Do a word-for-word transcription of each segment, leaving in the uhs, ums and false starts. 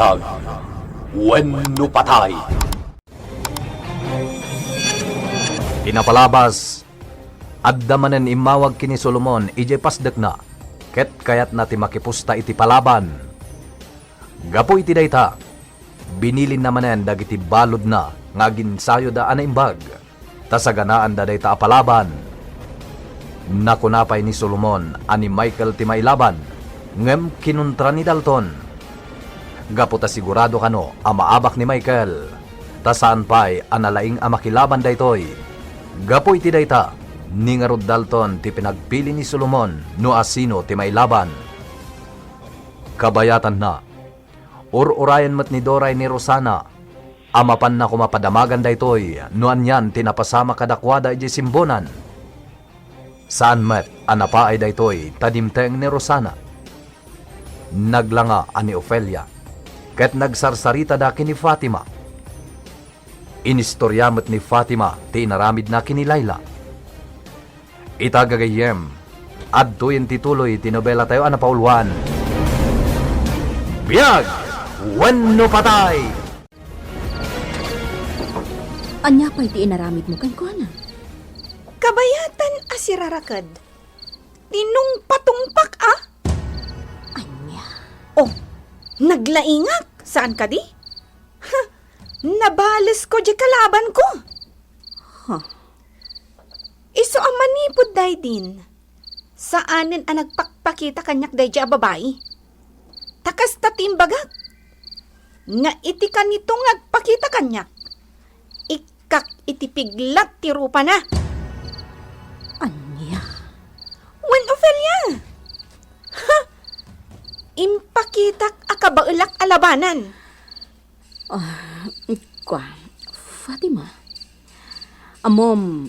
Bulag wenno patay. Ti napalabas, adda manen immawag ken ni Solomon idiay pasdekna, ket kayatna ti makipusta iti palaban. Gapu iti dayta, binilinna manen dagiti baludna nga aginsayoda a naimbag, ta saganaanda dayta a palaban. Nakuna pay ni Solomon a ni Michael ti mailaban, ngem kinuntra ni Dalton. Gapu ta sigurado kano a maabak ni Michael, ta saan pay a nalaing a makilaban daytoy. Gapu iti dayta, ni ngarud Dalton ti pinagpili ni Solomon no asino ti mailaban. Kabayatanna, ur-urayen met ni Doray ni Rosana a mapanna koma padamagan daytoy no anian ti napasamak kadakuada idiay simbonan. Saan met a napaay daytoy ta dimteng ni Rosana. Naglanga a ni Ofelia, ket nagsarsaritada ken ni Fatima. Inistorya met ni Fatima ti inaramidna ken ni Laila. Ita gagayyem, adtoyen ti tuloy ti nobelatayo a napauluan, Biag wenno Patay! Ania pay ti inaramidmo kenkuana? Kabayatan a siraraked. Tinungpatungpak a? Ania? Oh, naglaingak, saan kadi? Ha, nabalesko diay kalabanko. Huh. Isu a manipud daydin, saanen a nagpakpakita kaniak daydiay a babai. Ta kasta ti imbagak, nga iti kanito nga agpakita kaniak, ikkak iti piglat ti rupana. Ania? Wen, Ofelia! Ha! Impakitak a kabaelak a labanan. Ah, kua, Fatima. Ammom,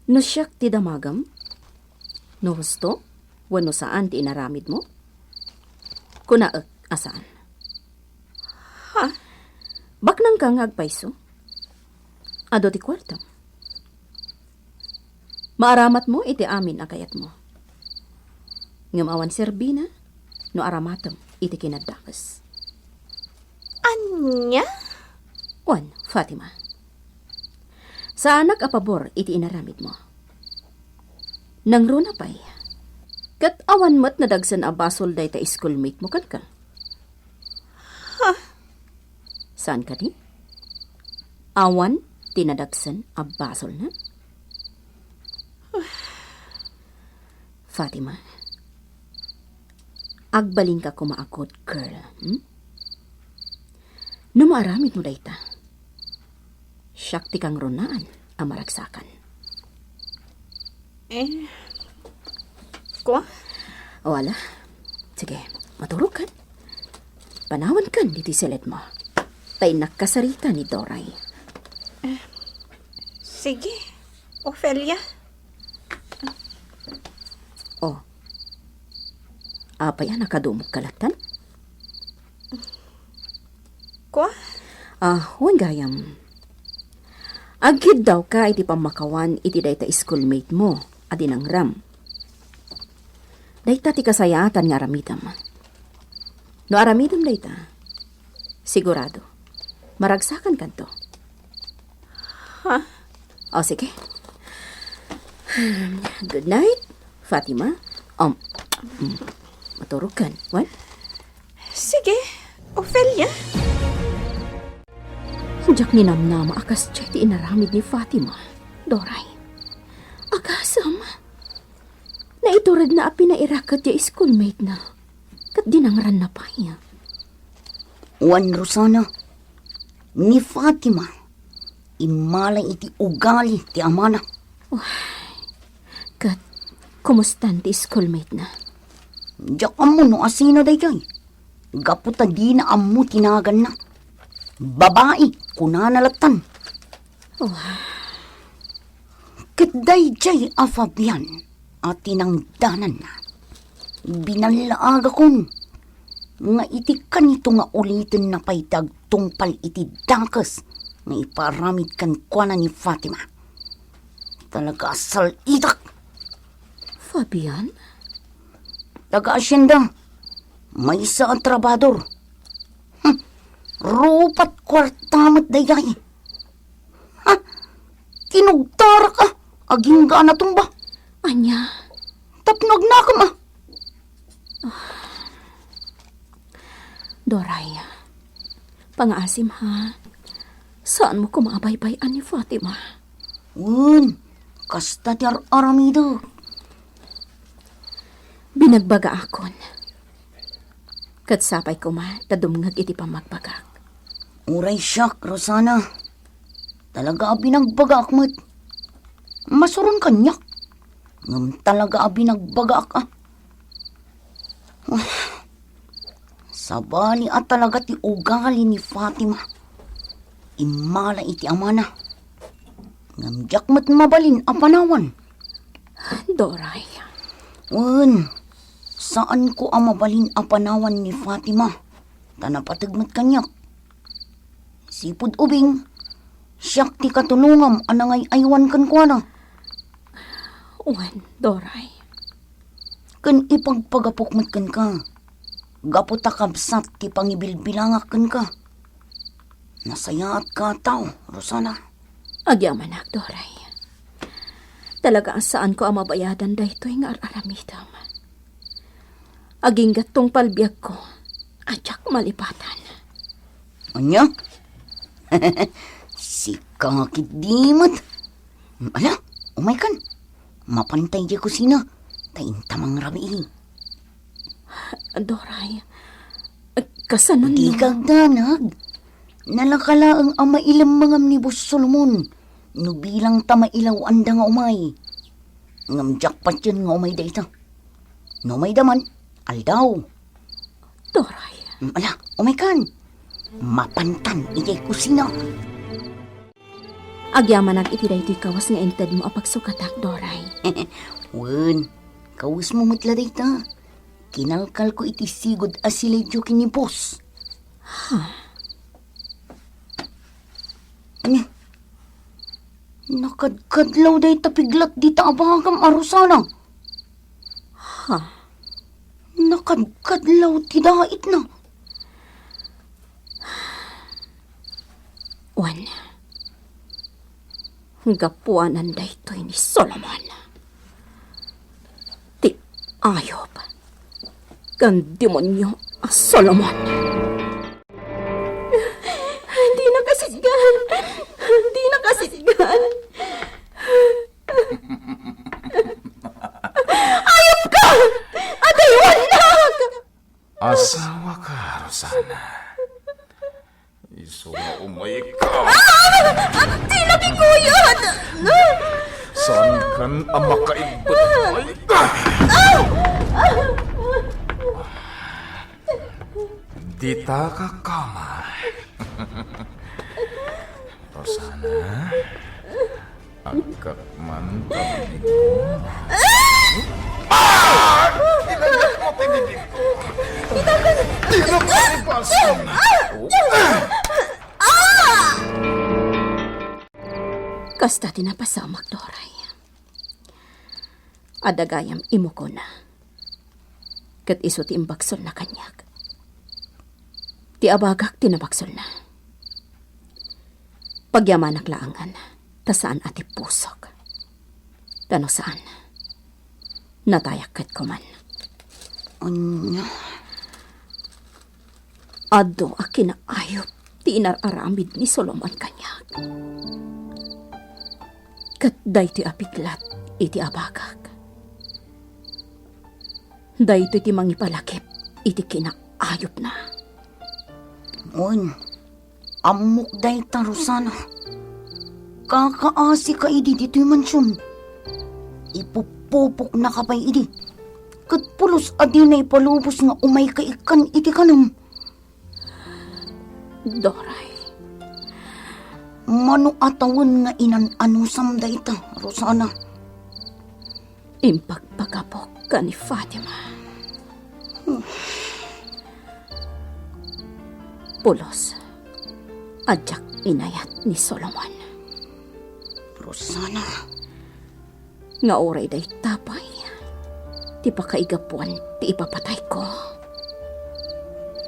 no siak ti damagem, no husto wenno saan ti inaramidmo, kunaek a saan. Ha? Baknangka nga agpayso? Adu ti kuartom. Maaramatmo iti amin a kayatmo. Ngem awan serbina no aramatem iti kinaddakes. Ania? Wen, Fatima. Saanak a pabor iti inaramidmo. Nangruna pay, ket awan met nadagsen a basol dayta schoolmate mo kenka. Ha? Saan kadi? Awan ti nadagsen a basolna? Fatima, agbalinka koma a good girl, hmm? No maaramidmo dayta, siak ti kangrunaan a maragsakan. Eh, kua? O, ala. Sige, maturogkan. Panawankan ditoy siledmo. Ta innak kasarita ni Doray. Eh, sige, Ofelia. Oh. Apay a nakadumogka lattan? Kua? Ah, wen gayam. Agkiddawka iti pammakawan iti dayta schoolmate mo a di nangram. Dayta ti kasayaatan nga aramidem. No aramidem dayta, sigurado, maragsakankanto. Ha? O, sige. Good night, Fatima. Um, mm, maturogkan, wen? Sige, Ofelia. Diak ninamnama a kasdiay ti inaramid ni Fatima, Doray. Agasem, naituredna a pinairaket ti schoolmate na, ket dinangranna pay. Wen, Rosana, ni Fatima, immala iti ugali ti amana. Uy, ket kumustan ti schoolmate na? Diak ammo no asino daytoy. Gapu ta dina ammo ti naganna. Babai, kunana lattan. Oh. Ket daydiay a Fabian a tinangdananna, binallaagakon nga iti kanito nga ulitenna pay ti agtungpal iti dakes nga ipaaramid kenkuana ni Fatima. Talaga a sal-itak. Fabian? Taga-asyenda. Maysa a trabahador. Rupat kuarta met daydiay. Ha? Tinugtarak a, agingga a natumba. Ania? Tapno agnakem a. Doray, pangaasim, ha? Saanmo koma a baybay-an ni Fatima? Wen, kasta ti ar-aramidek. Binagbagaakon. Ket sapay koma ta dumngeg iti pammagbagak. Uray siak, Rosana. Talaga a binagbagaak met. Masuron kaniak. Ngem talaga a binagbagaak a. Sabali a talaga ti ugali ni Fatima. Immala iti amana. Ngem diak met mabalin a panawan. Doray. Wen, saanko a mabalin a panawan ni Fatima. Ta napateg met kaniak. Sipud ubing, siak ti katulongam a nangay-aywan kenkuana. Wen, Doray. Ken ipagpagapok met kenka, gapu ta kabsat ti pangibilbilangak kenka. Nasayaatka a tao, Rosana. Agyamanak, Doray. Talaga a saanko a mabayadan daytoy nga ar-aramidem. Agingga tungpal biagko a diak malipatan. Ania? Sika ketdi met. Ala, umaykan. Mapanta idiay kusina, ta inta mangrabii. Doray, kasano no? Dika agdanag. Nalaka laeng a mailemmengam ni Boss Solomon no bilang ta mailaw-anda nga umay. Ngem diak patien nga umay dayta. No umayda man, aldaw. Doray. Mm, ala, umaykan. Mapantan idiay kusina. Agyamanak iti daytoy kawes nga intedmo a pagsukatak, Doray. Wen, kawesmo met la dayta. Kinalkalko iti sigud a siledio ken ni Boss. Ha? Ania? Nakadkadlaw dayta piglat dita abagam a Rosana. Ha? Nakadkadlaw ti daitna. Wen, gapuanan daytoy ni Solomon. Ti ayup ken demonio a Solomon. Dina kasitgan! Dina kasitgan! Ayup ka! Adaywannak! Asawa ka, Rosana. Isu nga umay ka. Ah! Dina kikuyod! Saankan a makaibbet? Dita ka kama. Rosana, agkak man ta bibigmo. Ah! Inagak mo ti bibig ko. Di na ko ipasok. Kasta ti napasamak, Doray. Adda gayam imukona. Ket isu ti imbagsolna kaniak. Ti abagak ti nabagsolna. Pagyamanak laengen, ta saan a ti pusok. Ta no saan, natayak ket kuman. Ania? Adu a kinaayup ti inar-aramid ni Solomon kaniak. Ket daytoy a piglat iti abagak. Daytoy ti mangipalakip iti kinaayupna. Wen, ammok dayta, Rosana. Kakaasika idi ditoy mansion. Ipuppupoknaka pay idi. Ket pulos a dina ipalubos nga umayka ikkan iti kanem. Doray. Mano a tawen nga inan-anusam dayta, Rosana? Impagpagapok ken ni Fatima. Pulos a diak inayat ni Solomon. Rosana. Nga uray dayta pay ti pakaigapuan ti ipapatayko,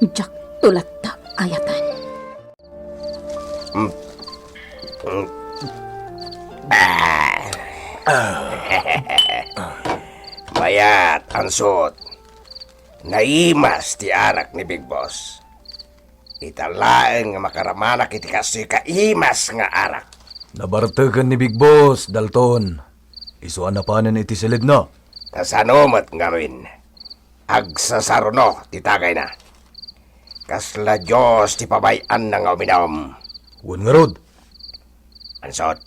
diakto latta ayatan. Mayat, ansot. Naimas ti arak ni Big Boss. Ita laeng nga makaramanak iti kastoy kaimas nga arak. Nabarteken ni Big Boss, Dalton. Isu a napanen iti siledna. Kasano met ngamin? Agsasaruno ti tagayna. Kasla Dios ti pabay-anna nga uminum. Wen ngarud. Ansot.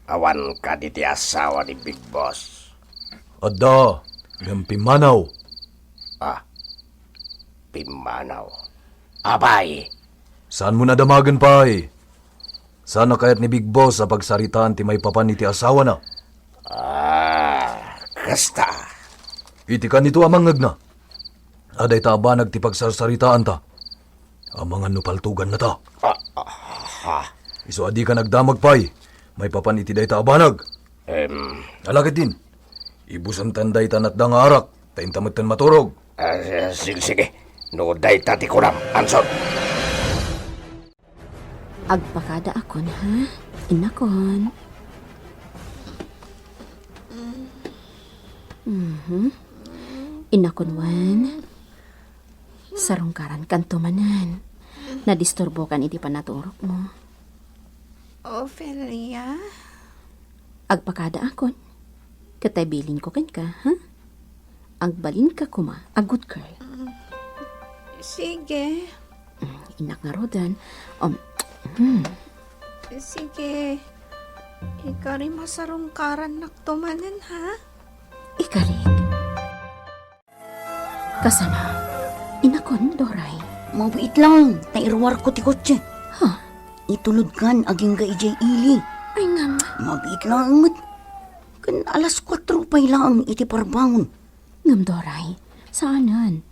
Awan kadi ti asawa ni Big Boss? Adda, ngem pimmanaw. Ah, pimmanaw. Apay? Saanmon a damagen pay? Saan a kayat ni Big Boss a pagsaritaan ti maipapan iti asawana? Ah, kasta. Iti kanito a mangngegna, a dayta a banag ti pagsarsaritaanta. Amangan no paltogannata. Ah, ah, ah. Isu a dika nagdamag pay maipapan iti dayta a banag. Em. Ala ketdin, ibusantan dayta natda nga arak, ta inta metten maturog. Ah, sige, sige. No dayta ti kunam, ansot. Agpakadaakon, ha? Innakon. Mhm. Innakon wen. Sarungkarankanto manen. Nadisturbokan iti panaturokmo. Ofelia? Agpakadaakon. Ket ta ibilinko kenka, ha? Agbalinka koma a good girl. Sige. Mm, innak ngaruden. Um, hmm. Sige. Ikarim a sarungkarannakto manen, ha? Ikarik. Kasano? Innakon, Doray. Mabiit lang, ta iruarko ti kotse. Ha? Itulodkan agingga idiay ili. Ay, ngem. Mabiit lang met. Ken alas kuatro pay laeng iti parbangon. Ngem, Doray, saanen.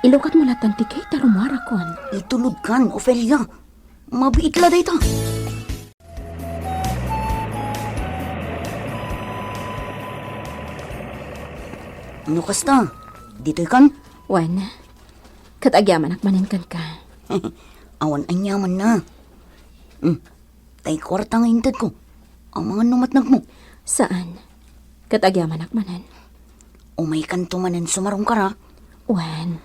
Ilukatmo latan ti gate a rumuarakon. Itulodkan, Ofelia. Mabiit la dayta. No kasta, ditoykan? Wen, ket agyamanak manen kenka. Awan aniamanna. Hmm, tay kuarta nga intedko. Amangan no matnagmo. Saan. Ket agyamanak manen. Umaykanto manen sumarungkar, a? Wen.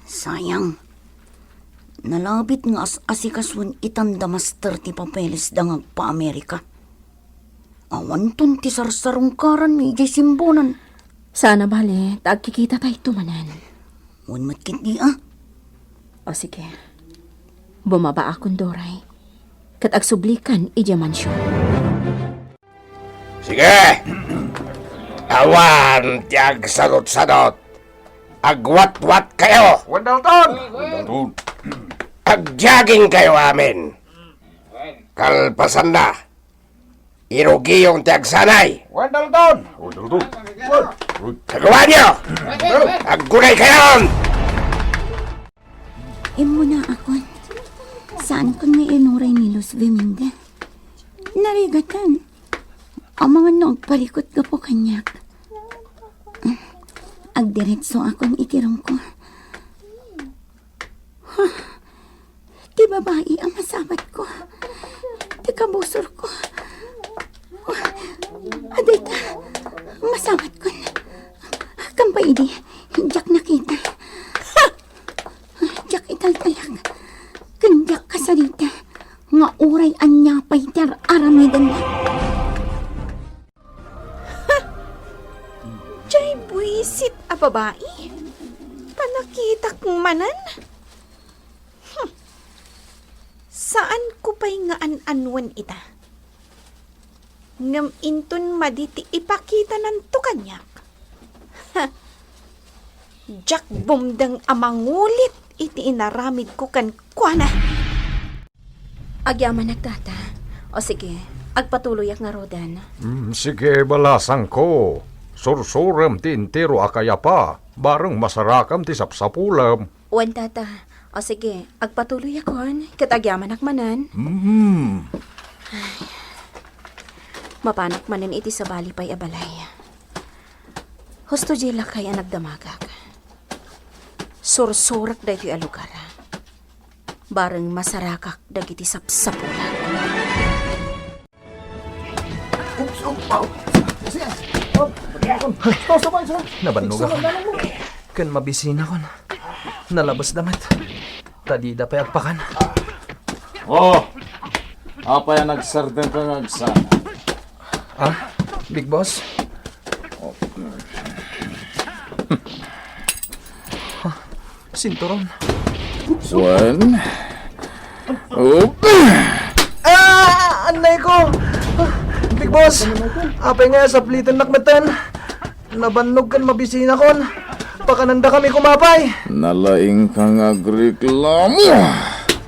Sayang. Nalabit nga as-asikasuen itan da master ti papeles da nga agpa-Amerika. Awanton ti sarsarungkaran idiay simbonan. Saan a bale, ta agkikita tayto manen. Wen met ketdi, a? O sige. Bumabaakon, Doray. Ket agsublikan idiay mansion. Sige! Awan ti agsadutsadut. Agwatwat kayo! Wen, Dalton! Wen, Dalton! Agjaging kayo amin. Kalpasanna, irugiyon ti agsanay. Wen, Dalton! Wen, Dalton! Wen! Kagawaanyo! Aggunay kayon! Immunaakon. Saankon nga inuray ni Luz Veminde. Narigatan. Amangan no agparikut gapu kaniak. Agdiretsoakon iti rungko. Huh. Ti babai a masabatko. Ti kabusorko. Huh. Adayta, masabatkon. Kampay idi, diak nakita. Diak italtalak. Ken diak kasarita nga uray ania pay ti ar-aramidenna. Diay buisit a babai? Ta nakitak manen? Hmm. Saanko pay nga an-anuen ita. Ngem inton madi ti ipakitananto kaniak. Ha! Diak bumdeng a mangulit iti inaramidko kenkuana. Agyamanak, Tata. O sige, agpatuloyak ngaruden. Mm, sige, balasangko. Sursurem ti entero a kayapa, bareng masarakam ti sapsapulem. Wen, Tata. O sige, agpatuloyakon, ket agyamanak manen. Mm. Ay. Mapanak manen iti sabali pay a balay. Husto diay lakay a nagdamagak. Sursurek daytoy a lugar. Bareng masarakak dagiti sapsapulak. Nabannogak ken mabisinakon. Nalabesda met. Ta dida pay agpakan. Oh, apay a nagsardengka nga agsana? Ah, Big Boss? Ah, sinturon. Wen? Oh. Ah! Annay ko! Ah, Big Boss! Apay nga saplitennak metten? Nabannog ken mabisinakon. Pakanandakami kumapay. Nalaingka nga agreklamo.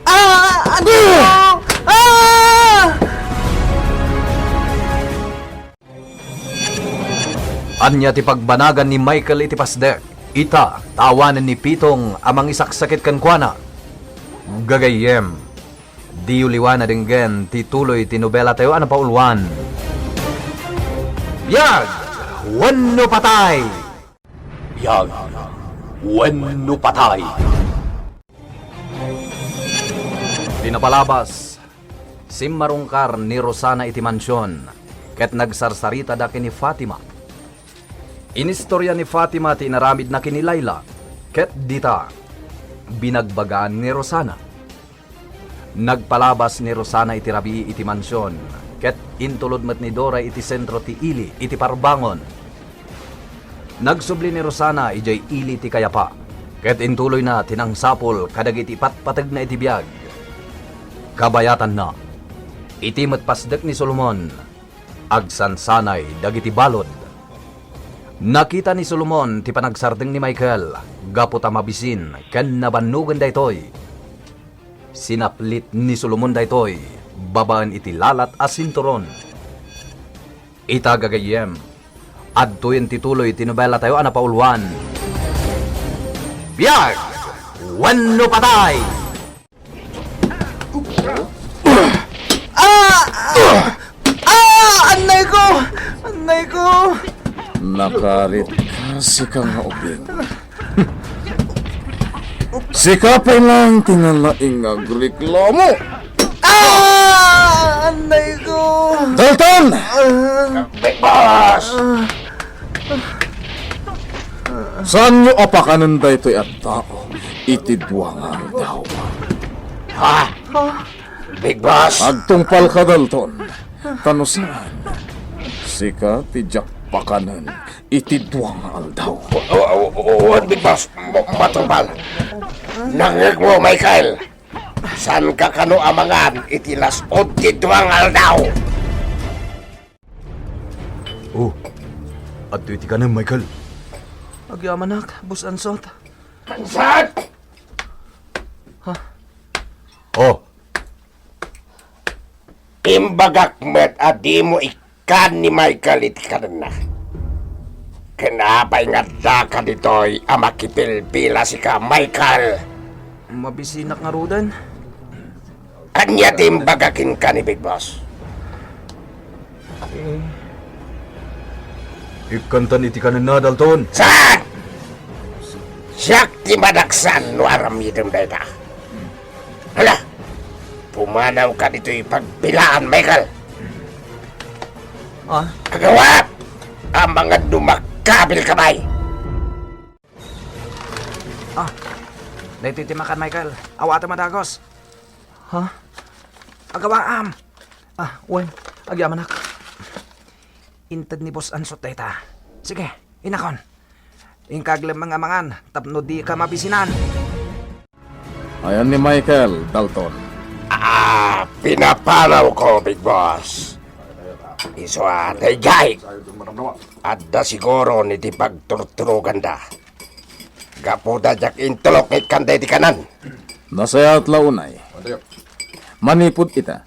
Ah! Annay ko! Ah! Ania ti pagbanagan ni Michael iti pasdek? Ita, ta awanen ni Pitong a mangisaksakit kenkuana. Gagayyem, diyo liwan a denggen ti tuloy ti nobelatayo a napauluan, Biag wenno Patay! Biag wenno Patay! Ti napalabas, simmarungkar ni Rosana iti mansion ket nagsarsaritada ken ni Fatima. Inistorya ni Fatima ti inaramidna ken ni Laila, ket dita, binagbagaan ni Rosana. Nagpalabas ni Rosana iti rabii iti mansion, ket intulod met ni Dora iti sentro ti ili iti parbangon. Nagsubli ni Rosana idiay ili ti kayapa, ket intuloyna ti nangsapul kadagiti ipatpategna iti biag. Kabayatanna, iti met pasdek ni Solomon, agsansanay dagiti balud. Nakita ni Solomon ti panagsardeng ni Michael gapu ta mabisin ken nabannogen daytoy. Sinaplit ni Solomon daytoy babaen iti lalat a sinturon. Ita gagayyem, adtoyen ti tuloy ti nobelatayo a napauluan, Biag wenno Patay! Ah! Ah! Annay ko! Annay ko! Nakarit ka, sika nga ubing. Sika pay lang ti nalaing nga agreklamo. Ah! Annay ko! Dalton! Ah! Big Boss! Saanyo a pakanen daytoy a tao iti dua nga aldaw? Ha? Ah! Big Boss! Agtungpalka, Dalton. Ta no saan, sika ti diak pakanen iti dua nga aldaw. O, o, o, wen, Big Boss, ma-, matungpal. Nangngegmo, Michael. Saanka kano a mangan iti las-ud ti dua nga aldaw? Oh, adtoy ti kanem, Michael. Agyamanak, Boss Ansot. Ansot! Ha? Oh, Imbagak met a dimo ikkan ni Michael iti kanenna. Ken apay nga addaka ditoy a makipilpila sika, Michael? Mabisinak ngaruden. Ania ti imbaga kenka ni Big Boss? Eh, ikkantan iti kanenna, Dalton. Saan? Siak ti madaksan no aramidem dayta. Hala, pumanawka ditoy pagpilaan, Michael. Ah? Agawak! Amangan no makabil ka pay! Ah, daytoy ti makan, Michael. Awatem a dagos. Ha? Agawaam! Ah, wen, agyamanak. Inted ni Boss Ansot dayta. Sige, inakon. Inka aglemmeng a mangan tapno dika mabisinan. Ayan ni Michael, Dalton. Ah, pinapanawko, Big Boss. Isu a daydiay. Adda siguro iti pagturturoganda. Gapu ta diak intulok nga ikkanda iti kanen. Nasayaat la unay. Manipud ita,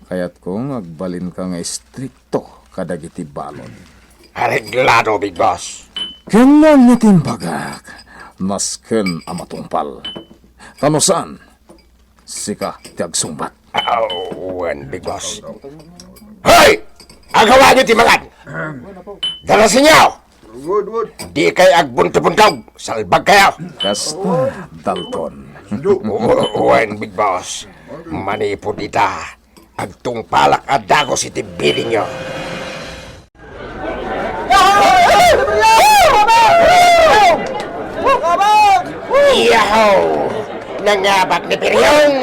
kayatko nga agbalinka nga istrikto kadagiti balud. Areglado, Big Boss. Ken no ania ti imbagak, nasken a matungpal. Ta no saan, sika ti agsungbat. Ah, wen, Big Boss. Hoy! Agawanyo ti mangan! Darasenyo! Dikay agbuntobuntog! Salbagkayo! Kasta, Dalton. Wen, Big Boss. Manipud ita, agtungpalak a dagos iti bilinyo. Oh, nangabak ni Piryong.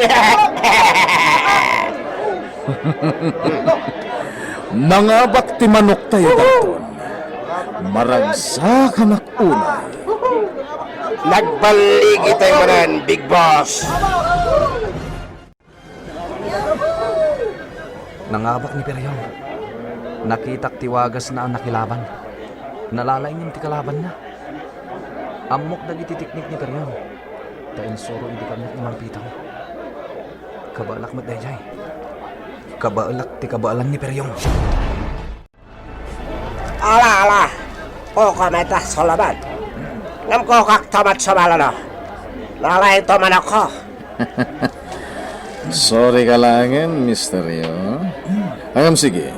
Nangabak ti manoktayo, Dalton. Maragsakanak unay. Nagballigitay manen, Big Boss. Nangabak ni Perion. Nakitak ti wagasna a nakilaban. Nalalaing ti kalabanna. Ammok dagiti teknik ni Perion. Ta insuro idi kaniak ni Mangpitong. Kabaelak met daydiay. Kabaelak ti kabaelan ni Perion. Ala, ala. Kukam ita, Solomon. Ngem kukakto met sumalo. Nalaingto manokko. Sorry ka laengen, Misterio. Ngem sige.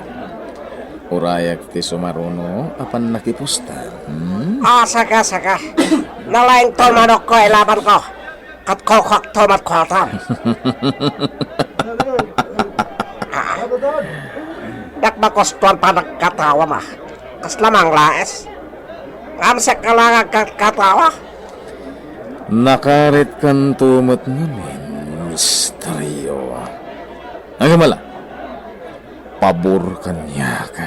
Urayak ti sumaruno a pannakipusta. Hmm? Ah, saka, saka. Nalaingto manokko, ilabanko. Ket kukakto met kuartam. Ah, dakbakosto a panagkatawam, a. Kasla manglaes. Ngem sika la nga agkatawa. Nakaritkanto met ngamin, Misterio. Agmala, pabor kaniak.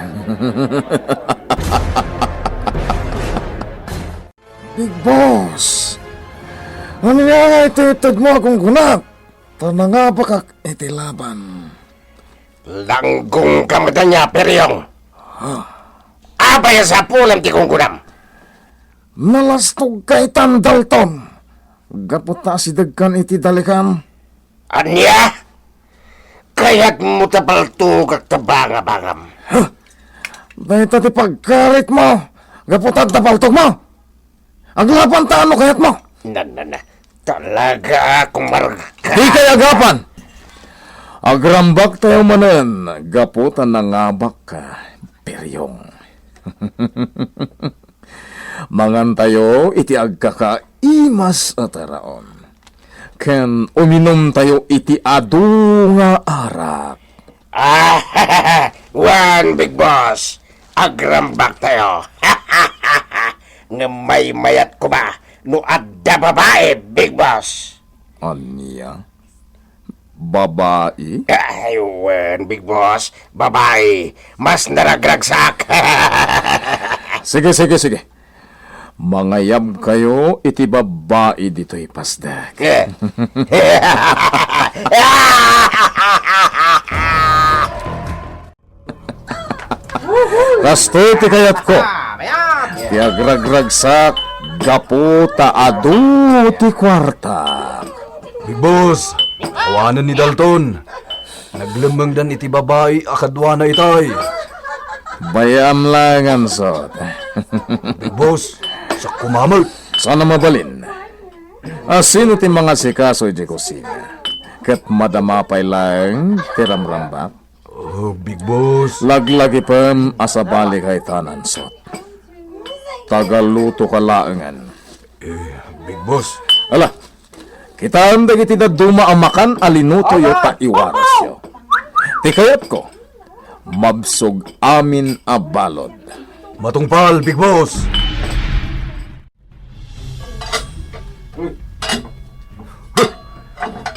Big Boss! Ania nga iti itedmo a gunggonak? Ta nangabakak iti laban. Langgonka met ania, Periong. Ha? Apay a sapulam ti gunggonam? Nalastogka itan, Dalton. Gapu ta asidegkan iti dalikam. Ania? Kayatmo ta paltogak ta bangabangam? Huh? Dayta ti pagkaritmo, gapu ta adda paltogmo? Aglaban ta no kayatmo? Na, na, na. Talaga a kumarga. Dikay agapan! Agrambaktayo manen, gapu ta nangabakka, Periong. Mangantayo iti agkakaimas a taraon, ken uminumtayo iti adu nga arak. Ah, wen, Big Boss, agrambaktayo. Ngem maymayat koma no adda babai, Big Boss. Ania? Babai? Ay, wen, Big Boss. Babai. Mas naragragsak. Sige, sige, sige. Mangayabkayo iti babai ditoy pasdek. Eh. Kastoy ti kayatko. Ti agragragsak gapu ta adu ti kuarta. Big Boss, awanen ni Dalton. Naglemmengdan iti babai a kaduana itay. Bay-am laeng, Ansot. Big Boss, sakko mamet. Saan a mabalin? A, sino ti mangasikaso idiay kusina? Ket madama pay laeng ti ramrambak? Oh, Big Boss. Laglagipen a sabali kaytan, Ansot. Tagalutoka laengen. Eh, Big Boss. Ala, kitaem dagiti dadduma a makan a linutoyo ta iwarasyo. Ti kayatko, mabsog amin a balod. Matungpal, Big Boss.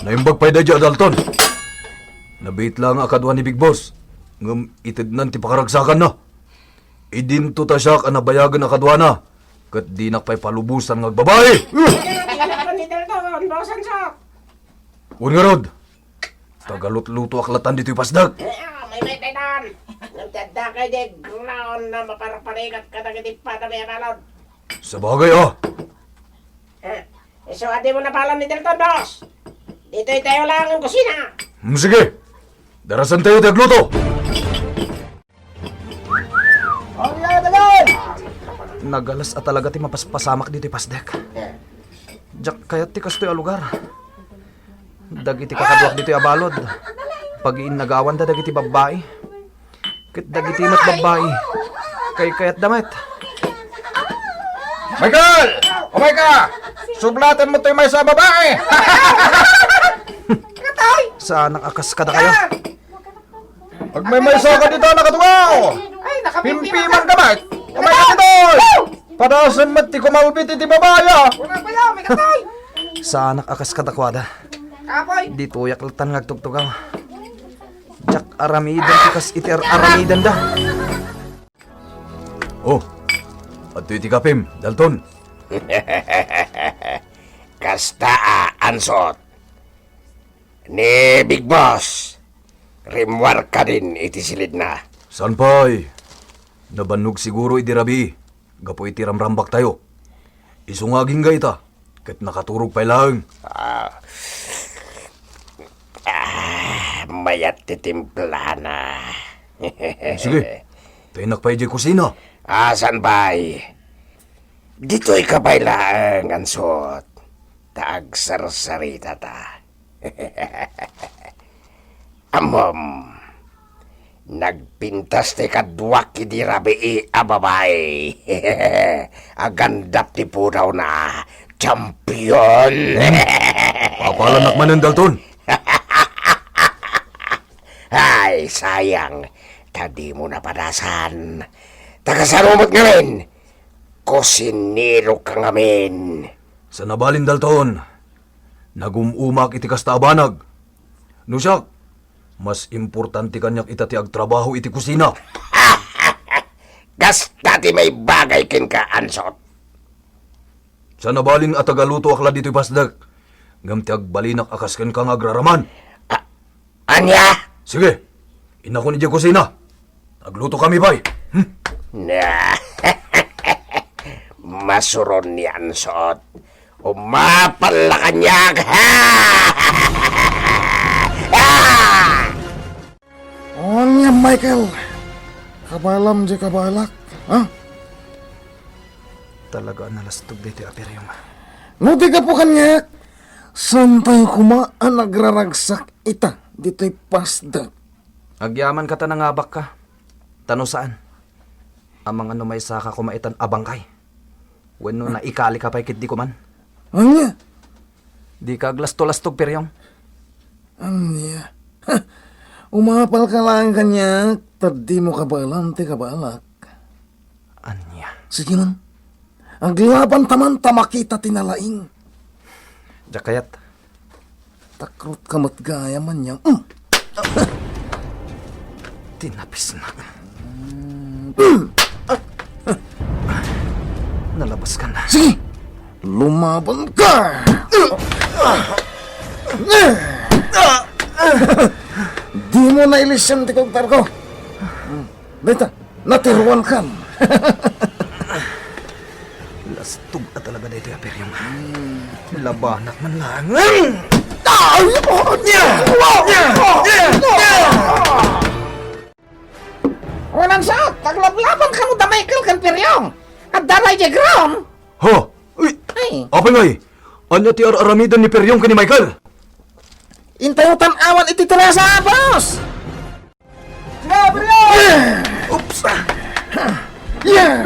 Naimbag pay daydiay a Dalton. Nabiit laeng a kadua ni Big Boss, ngem itednan ti pakaragsakanna. Idinto ta siak a nabayagen a kaduana, ket dinak pay palubosan nga agbabai. Ni Dalton, bosan siak. Wen ngarud, tagalutlutoak latan ditoy pasdek. Ah, may may tenan. Ngem ti adda kay di ground na maparparigat kadagiti padami a balod. Sabagay, ah. Eh, isu a dimo napalan ni Dalton, boss. Ditoy tayo lang ang kusina. Hmm, sige. Darasan tayo ti agluto. Nagalas a talaga ti mapaspasamak ditoy pasdek. Diak kayat ti kastoy a lugar. Dagiti kakaduak ditoy a balod, pagiinnagawanda dagiti babbai. Ket dagiti met babbai, kaykayatda met. Michael! Umay ka! Sublaten mo to'y maysa a babae! Saanak a kas kadakayo. Agmaymaysa ka dita, nakatungaw! Ay, nakapimpiman ka. Pimpiman ka met! Umay ka ditoy! Padasen met ti kumalbit iti babae, ah! Wala ba yan? May katay! Saanak a kas kadakuada. Apoy! Ditoyak latan nga agtugtugaw. Diak aramiden ti kas iti ar-aramidenda. Oh, adtoy ti kapim, Dalton. Kasta a, Ansot. Ni Big Boss, rimmuar kadin iti silidna. Saan pay? Nabannog siguro idi rabii gapu iti ramrambaktayo. Isu nga agingga ita, ket nakaturog pay laeng. Ah. Ah, mayat ti timplana. Sige, tayennak pay idiay kusina. Ah, saan pay? Ditoy ka pay laeng, Ansot, ta agsarsaritata. Ammom, nagpintas ti kaduak idi rabii a babai. Agandap ti pudawna, champion. Papalannak manen, Dalton. Ay, sayang, ta dimo napadasan. Ta kasano met ngamin, kusinero ka ngamin. Saan a balin, Dalton. Nagum-umak iti kasta a banag. No siak, mas importante kaniak ita ti agtrabaho iti kusina. Kasta ti maibagay kenka, Ansot. Saan a balin a tagalutoak la ditoy pasdek, ngem ti agbalinak a kas kenka nga agraraman. A-, ania? Sige, innakon idiay kusina. Aglutokami pay. Hmm. Na. Masuron ni Ansot. Umapal la kaniak. Ania, Michael? Kabaelam diay kabaelak, ha? Talaga a nalastog daytoy a Piryong. No di gapu kaniak, saantayo koma a nagraragsak ita ditoy pasdek. Agyaman ka ta nangabakka. Ta no saan, amangan no maysaka koma itan a bangkay. Wenno naikali ka pay ketdi koman. Ania? Dika aglasto-lastog, Piryong. Ania? Ha! Umapal ka laeng kaniak, ta dimo kabaelan ti kabaelak. Ania? Sige man. Aglabanta man ta makita ti nalaing. Diak kayat. Takrot ka met gayam ania. Mm. Tinapisna. Mm. Nalabas ka na. Sige! Lumaban ka! Di mo nailisan ti kugtar ko. Dayta, natiruan kan. Lastog a talaga daytoy a Piryong. Labanak man laeng. Ay! Oh! Nia! Nia! Nia! Nia! Nia! Wen, Ansot, aglablaban kano da Michael ken Piryong. Adda la idiay ground. Ha? Uy! Ay. Apay ngay? Ania ti ar-aramiden ni Piryong ken ni Michael? Intayo tan-awan iti Teresa, boss! Oops! Yeah! Oops! Yeah!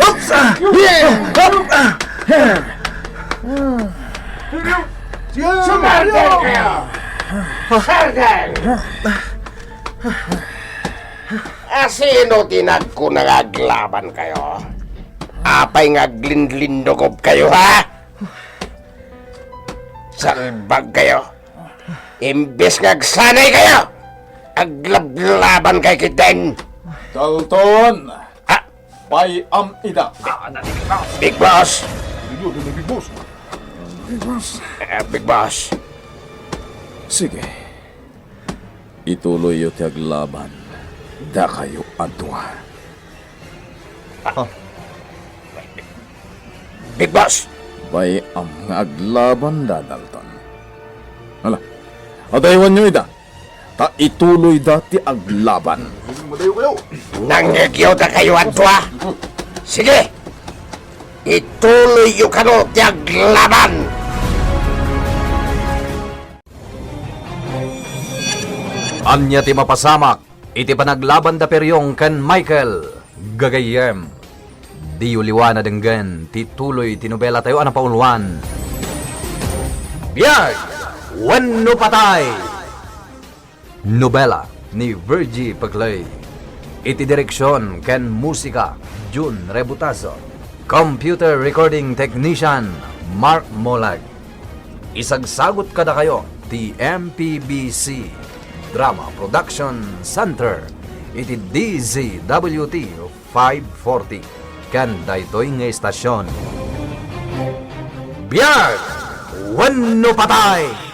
Oops! Yeah! Sumardeng kayo! Sardeng! Asino ti nagkuna nga aglaban kayo? Apay nga aglinlindogob kayo, ha? Salbag kayo! Imbes nga agsanay kayo, aglablaban kayo ketdin. Dalton! Ah! Pay-am ida. Big Boss! Big Boss! Big Boss! Ah, Big Boss! Sige. Ituloyyo ti aglaban, dakayo a dua. Ah. Big Boss! Bay-am nga aglaban da, Dalton. Hala, adaywanyo ida, ta ituloyda ti aglaban. Madayo kayo. Nangngegyo dakayo a dua. Sige, ituloyyo kano ti aglaban. Ania ti mapasamak iti panaglaban da Periong ken Michael? Gagayyem, diyo liwa na denggen ti tuloy ti nobelatayo a napauluan, Biag wenno Patay. Nobela ni Virgie Peclay. Iti direksion ken musika, Jun Rebutazo. Computer recording technician, Mark Molag. Isagsagut kadakayo ti M P B C Drama Production Center iti D Z W T five forty ken daytoy nga istasion. Biag wenno patay!